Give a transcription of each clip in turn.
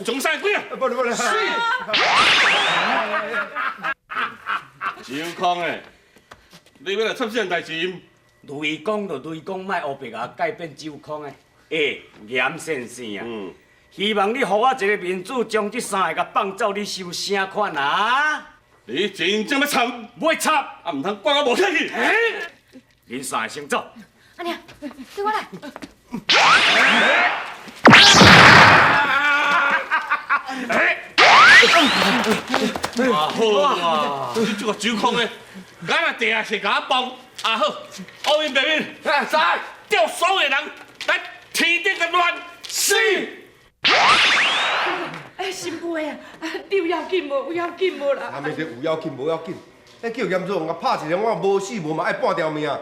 從三幾啊？不不不，死！周空的，你欲來插啥代誌？雷公就雷公，莫烏白共改變周空的。欸，嚴先生啊，希望你予我一个面子，將這三个共放走，你收啥款啊？你真正欲插？袂插，啊，毋通怪我無客氣。恁三个先走。阿娘，對我來。啊好啊，你這個周空的，敢若地下室共我幫，啊好，烏面白面，在叫所有人來天頂共亂死。哎，新婦的啊，你有要緊無？有要緊無啦？啊，咪是有要緊無要緊，彼叫嚴祖王共拍一个，我無死無嘛愛半條命。啊，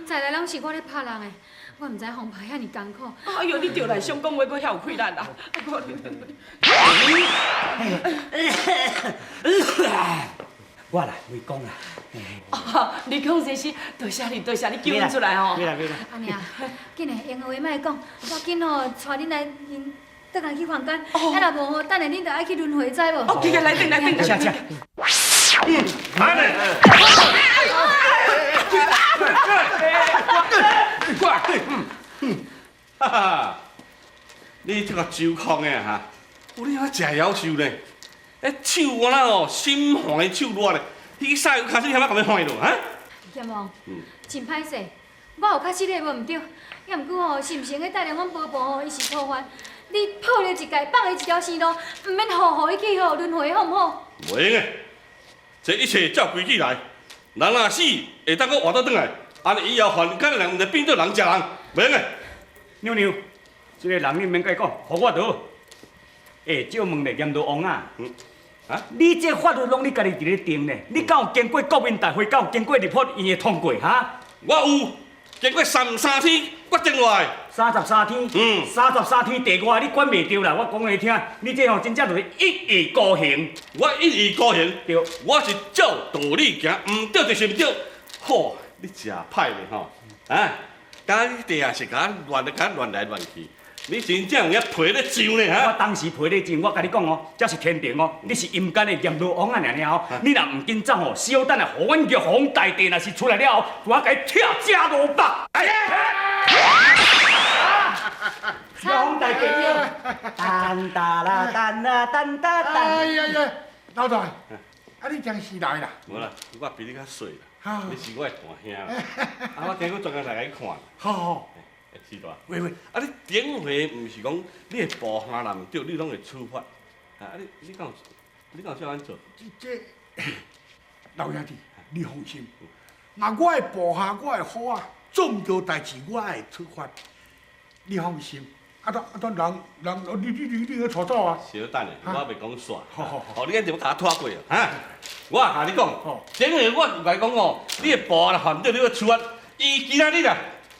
再來攏是我咧拍人的，我毋知予拍遐爾艱苦。哎喲，你著來想講話，閣遐有氣力啦！我來，雷公啦。哦，雷公先生，多謝你，多謝你救阮出來吼。免啦免啦。阿娘，緊來，閒話莫講，我緊吼帶恁來恁轉來去凡間，啊若無吼，等下恁就愛去輪迴，知無？哦，去來轉來轉。請請。來來。過來，哈哈，你這個周空的哈，有你遐食夭壽呢？欸，手我那哦，心寒的手熱咧，彼三个跤手遐欲共你看落哈？閻王，真歹勢，我有較失禮無毋對，也毋過吼，是毋是用該帶領阮婆婆吼，伊是討伐，你破了一界，放伊一條生路，毋免予予伊去吼輪迴，好毋好？袂用的，這一切照規矩來，人若死會當閣活倒轉來，按呢以後凡間的人毋知變做人食人，袂用的。娘娘，這个人你毋免佮伊講，予我就好。欸，借問咧，閻羅王啊，啊？你這法律攏你家己佇咧定咧，你敢有經過國民大會，敢有經過立法院的通過？哈？我有經過33天決定落來。33天？嗯。33天地外，你管袂著啦！我講予你聽，你這吼真正就是一意孤行。我一意孤行。對。我是照道理行，毋對就是毋對。好，你誠歹咧吼，啊？敢你地下室共我亂，共我亂來亂去，你真正有影皮咧上咧哈？我當時皮咧上，我共你講哦，這是天庭哦，你是陰間的閻羅王啊，爾爾哦，你若毋緊走哦，小等下，予阮玉皇大帝若是出來了後，我共伊拆遮蘿蔔。玉皇大帝，噔哒啦噔啦噔哒噔。哎呀呀，老大，啊你真是來啦？無啦，我比你較細啦，你是我的大兄啦。啊，我今日專工來共你看。好好。欸，四大。喂喂，啊，你頂回毋是講你的部下若毋對，你攏會處罰。啊，你敢有，你敢有照按做？這老兄弟，你放心，若我的部下，我的好啊，做毋對代誌，我會處罰。你放心。啊，當人人，你你你你去帶走啊？小等下，我袂講煞。好好好。哦，你按就欲共我拖過啊？哈！我也共你講，頂回我有共伊講哦，你的部下若犯對，你欲處罰。伊今仔日啊，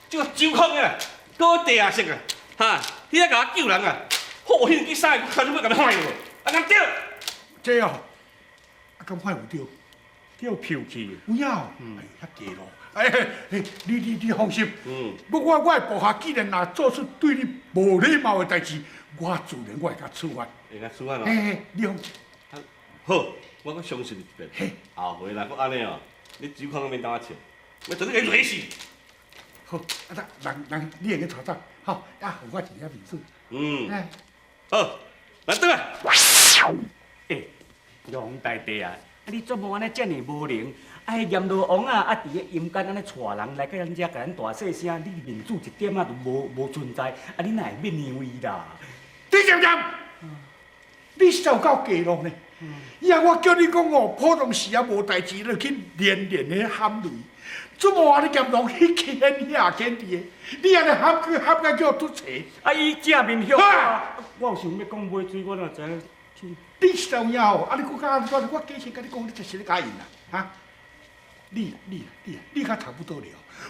這個周空啊，閣地下室啊，哈，彼个共我救人啊，好，彼彼三个跤手欲共你看落，啊，敢對？這哦，啊，敢看有對？叫票去。有影哦，哎，遐低咯。哎，你你你放心，我我我的部下既然若做出對你無禮貌的代誌，我自然我會共處罰。會共處罰哦。嘿嘿，你放心。好，我閣相信你一遍。後回若閣按呢哦，你周空免當我笑，我絕對共你雷死。好，啊，得人人你會用帶走，好，啊，予我一點面子。嗯。好，來轉來。欸，玉皇大帝啊，啊你怎麼按呢遮爾無能？啊，彼閻羅王啊，啊佇個陰間按呢帶人來到咱遮，共咱大細聲，你面子一點仔都無無存在，啊你哪會免讓伊啦？你念念，你實在有夠低落呢！以後我叫你講哦，普通時啊無代誌，你去連連的喊雷，怎麼按呢閻羅彼天遐天地的？你按呢喊去喊甲叫出錯。啊，伊正面向我，我有想欲講買水，我哪知影去。你實在有影哦，啊你閣敢我我假設共你講，你就是咧共𪜶啦，哈？你你你你較差不多了。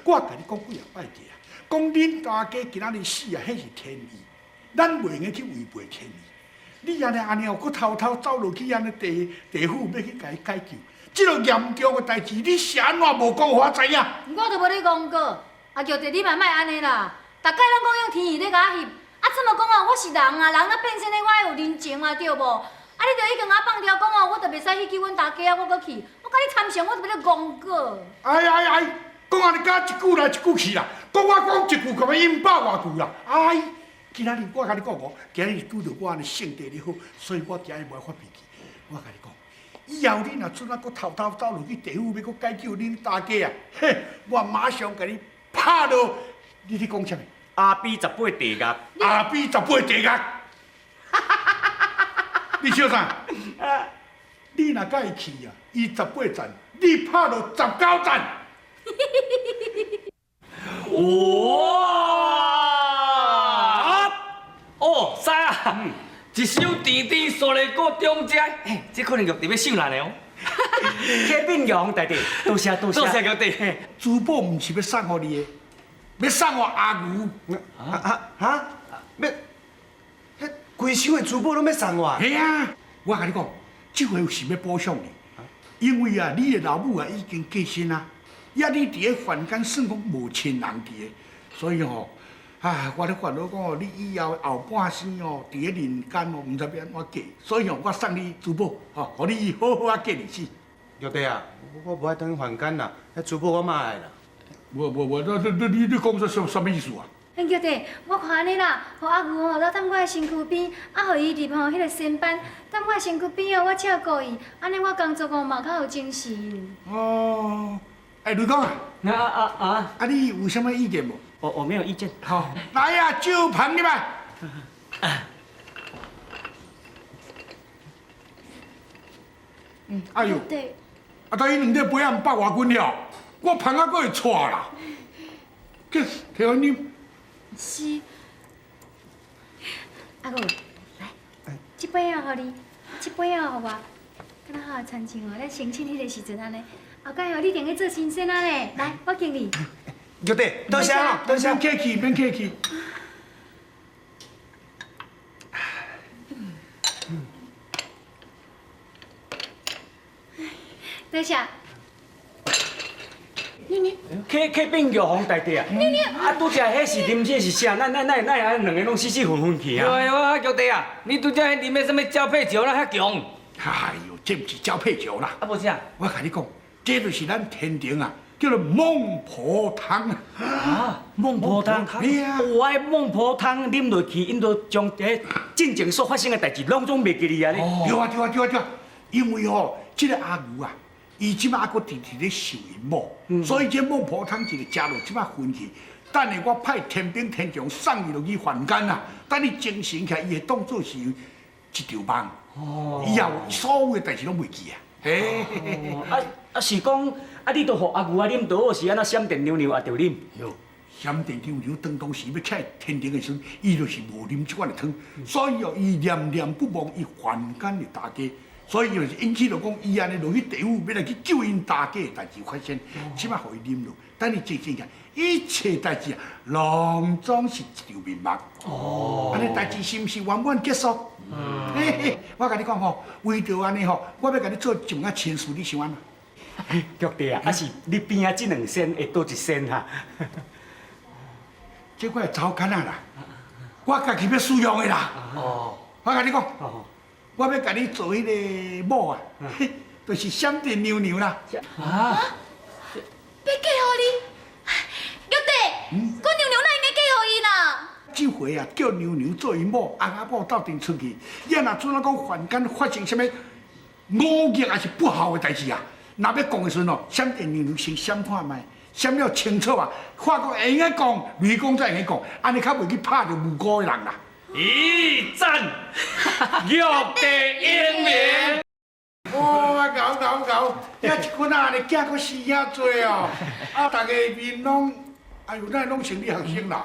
我共你講幾仔擺過啊，講恁大家今仔日死啊，彼是天意，咱袂用去違背天意。你按呢按呢哦，閣偷偷走落去按呢地地府欲去共伊解救，這个嚴重的代誌，你是按怎無講予我知影？我都無咧戇過，啊玉帝你嘛莫按呢啦，逐擺攏講用天意咧共我翕，啊，怎麼講哦？我是人啊，人若變仙的，我愛有人情啊，對無？啊，你著已經啊放掉講哦，我著袂使去救阮大家啊，我閣去，我佮你參詳，我著欲戇過。哎哎哎，講按呢敢一句來一句去啦，講我講一句，共伊引百外句啦。哎，今仔日我共你講哦，今日拄著我按呢性地咧好，所以我今日無愛發脾氣。我共你講，以後你若準啊，閣偷偷走落去地府，欲閣解救恁大家啊，嘿，我馬上共你拍落。你咧講啥物？阿比十八地獄。阿比十八地獄。你笑啥？你若共伊去啊，伊十八層，你拍落19層。哇！哦，知啊，一首甜甜沙梨果中食，嘿，這可能玉弟欲受難的哦。啟稟玉皇大帝，多謝多謝。多謝玉弟。珠寶毋是欲送予你的，欲送予阿牛。啊啊！欲，彼規箱的珠寶攏欲送我？嘿啊！我共你講，這回是欲補償你，因為啊，你的老母啊已經過身啊，抑你佇咧凡間算講無親人佇咧，所以吼，啊，我咧煩惱講哦，你以後後半生哦，佇咧人間哦，毋知欲按怎過，所以吼，我送你珠寶，吼，予你好好啊過日子。玉帝啊，我無愛轉去凡間啦，彼珠寶我嘛愛啦。無無無，你你你講這啥物意思啊？玉帝，我看按呢啦，予阿牛吼留踮我的身軀邊，啊，予伊入吼彼个仙班，踮我的身軀邊哦，我照顧伊，按呢我工作哦嘛較有精神。哦，欸，雷公啊，啊啊啊！啊，你有啥物意見無？我沒有意見。好，來啊，酒捧入來。哎呦，啊，但伊兩塊杯仔毋百外斤了，我捧啊閣會錯啦。去，提予啉。是。阿牛，來，這杯仔予你，這杯仔予我，敢若好親像哦，咱成親彼个時陣按呢。後蓋哦，你一定去做神仙啊咧！來，我敬你。玉帝，多謝哦，多謝。免客氣，免客氣。多謝。啟啟稟玉皇大帝啊！啊，拄才彼是啉這是啥？咱咱咱咱按兩个攏死死昏昏去啊！對啊，玉帝啊，你拄才彼啉的啥物交配酒，哪遐強？哎呦，這毋是交配酒啦！啊，無啥。我共你講，這就是咱天庭啊，叫做孟婆湯啊。孟婆湯。對啊。有啊，孟婆湯啉落去，𪜶就將這進前所發生的代誌攏總袂記哩啊！對啊，對啊，對啊，對啊，因為吼，這个阿牛啊。伊這擺猶閣直直咧受𪜶某，所以這孟婆湯一个食落，這擺昏去。等下我派天兵天將送伊落去凡間啊，等伊精神起來，伊會當做是一場夢。哦，以後所有的代誌攏袂記啊。嘿，啊啊是講，啊你都予阿牛啊啉倒是按怎閃電娘娘也著啉？閃電娘娘當當時欲起來天庭的時陣，伊就是無啉這款的湯，所以哦，伊念念不忘伊凡間的大家。所以就是引起就講，伊按呢落去地府，欲來去救𪜶大家的代誌發生，這擺予伊啉落，等伊精神起來，一切代誌啊，攏總是一場面目。哦，按呢代誌是毋是圓滿結束？嘿嘿，我共你講吼，為著按呢吼，我欲共你做一門仔親事，你想按怎？玉帝啊，啊是你邊仔這兩仙會佗一仙哈？這款查某囡仔啦，我家己欲使用的啦。哦，我共你講。我欲共你做彼个某啊，就是閃電娘娘啦。啊！欲嫁予你，玉帝，阮娘娘哪會用嫁予伊啦？這回啊，叫娘娘做伊某，翁仔某鬥陣出去，伊若準仔講凡間發生啥物惡逆抑是不好的代誌啊，若欲講的時陣哦，閃電娘娘先閃看覓，閃了清楚啊，看講會用講，雷公才會用講，按呢較袂去拍著無辜的人啦。咦，讚！玉帝英明。哇，𠢕𠢕𠢕，遐一群仔按呢囝閣生遐濟哦，啊，逐个面攏，哎喲，哪會攏像你學生啦？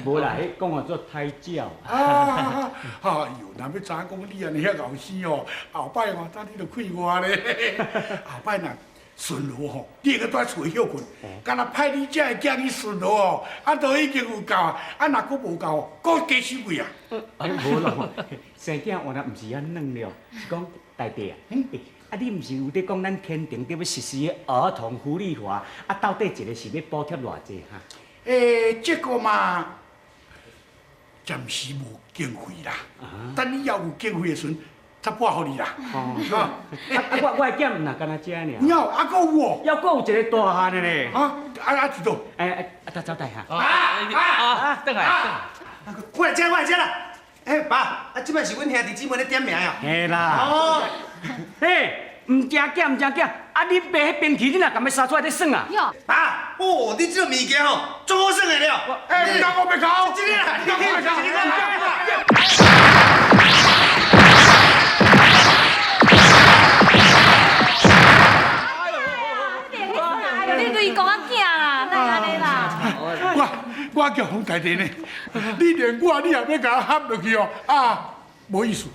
無啦，彼講號做胎教。啊，哎喲，若欲知影講你按呢遐𠢕生哦，後擺哦，等你著快活咧。後擺若巡邏吼，你會閣蹛厝歇睏，敢若派你遮的囝去巡邏哦，啊，都已經有夠啊，啊，若閣無夠，閣加收費啊。啊，無咯，生囝原來毋是遐軟了，是講大弟啊，啊，你毋是有咧講咱天庭佇欲實施兒童福利法，啊，到底一个是欲補貼偌濟哈？欸，這個嘛，暫時無經費啦。等以後有經費的時陣，才撥予你啦。啊啊！我的囝毋若干焦這爾，有啊，閣有哦。猶閣有一個大漢的咧。啊啊啊！佇倒？哎啊，走帶下。啊啊！轉來，我來這，我來這啦。欸，爸，啊，這擺是阮兄弟姊妹咧點名哦。嘿啦。哦。嘿，毋驚囝，毋驚囝。啊，恁爸彼兵器，你若共欲殺出來咧耍啊？喲。爸，哦，你這個物件吼，足好耍的了。欸，毋通我欲哭。這個啦，毋通我欲哭。哎呦，你雷公仔囝啦，哪會按呢啦？我叫洪大弟呢，你連我你也欲共我合落去哦，啊，無意思。